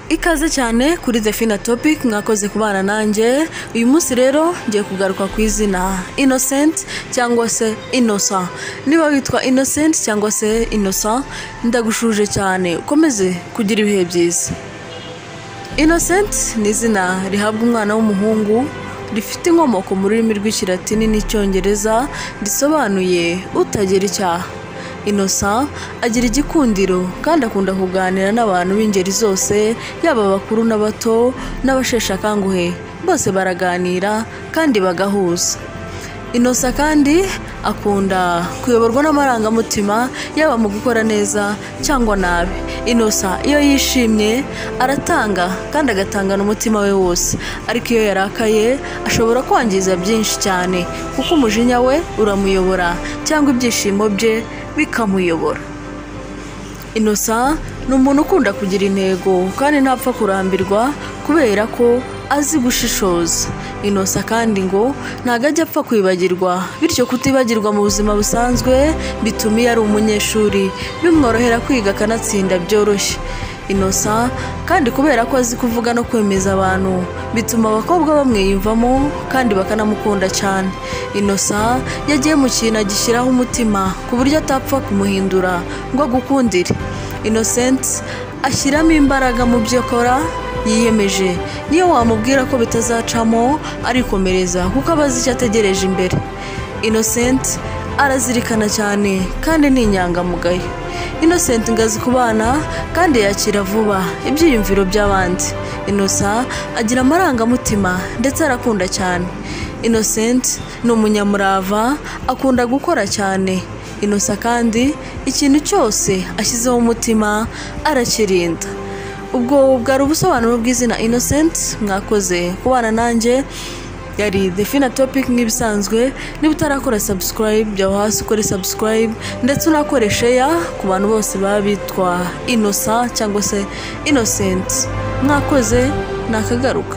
Ikaze cyane kuri The Fina Topic, mwakoze kubana nanjye. Uyu munsi rero ngiye kugaruka ku izina Innocent cyangwa se Innocent. Niba witwa Innocent cyangwa se Innocent, ndagushuje cyane, ukomeze kugira ibihe byiza. Innocent ni izina rihabwa umwana w'umuhungu, rifite inkomoko mu rurimi rw'Ikilatini n'Icyongereza, risobanuye utagira icyaha. Innocent agira igikundiro kandi akunda kuganira n'abantu b'ingeri zose, yaba abakuru n'abato n'abasheshe akanguhe, bose baraganira kandi bagahuza. Innocent kandi akunda kuyoborwa n'amarangamutima, yaba mu gukora neza cyangwa nabi. Innocent iyo yishimye aratanga kandi agatangana umutima we wose, ariko iyo yarakaye ashobora kwangiza byinshi cyane, kuko umujinya we uramuyobora cyangwa ibyishimo bye bikamuyobora. Innocent ni umuntu ukunda kugira intego kandi ntapfa kurambirwa kubera ko azi gushishoza. Innocent kandi ngo ntabwo ajya apfa kwibagirwa, bityo kutibagirwa mu buzima busanzwe bituma iyo ari umunyeshuri bimworohera kwiga akanatsinda byoroshye. Innocent kandi kubera ko azi kuvuga no kwemeza abantu, bituma abakobwa bamwiyumvamo kandi bakanamukunda cyane. Innocent yagiye mu kintu agishyiraho umutima ku buryo atapfa kumuhindura ngo agukundire. Innocent ashyiramo imbaraga mu byo akora yiyemeje, niyo wamubwira ko bitazacamo arikomereza kuko aba azi icyo ategereje imbere. Innocent arazirikana cyane kandi ni inyangamugayo. Innocent ngo azi kubana kandi yakira vuba ibyiyumviro by'abandi. Innocent agira amarangamutima ndetse arakunda cyane. Innocent ni umunyamurava, akunda gukora cyane. Innocent kandi ikintu cyose ashyizeho umutima arakirinda. Ubwo bwari ubusobanuro bw'izina Innocent. Mwakoze kubana nanjye, yari The Fina Topic nk'ibisanzwe. Niba utarakora subscribe, jya hasi ukore subscribe, ndetse unakore share ku bantu bose baba bitwa Innocent cyangwa se Innocent. Mwakoze, nakagaruka.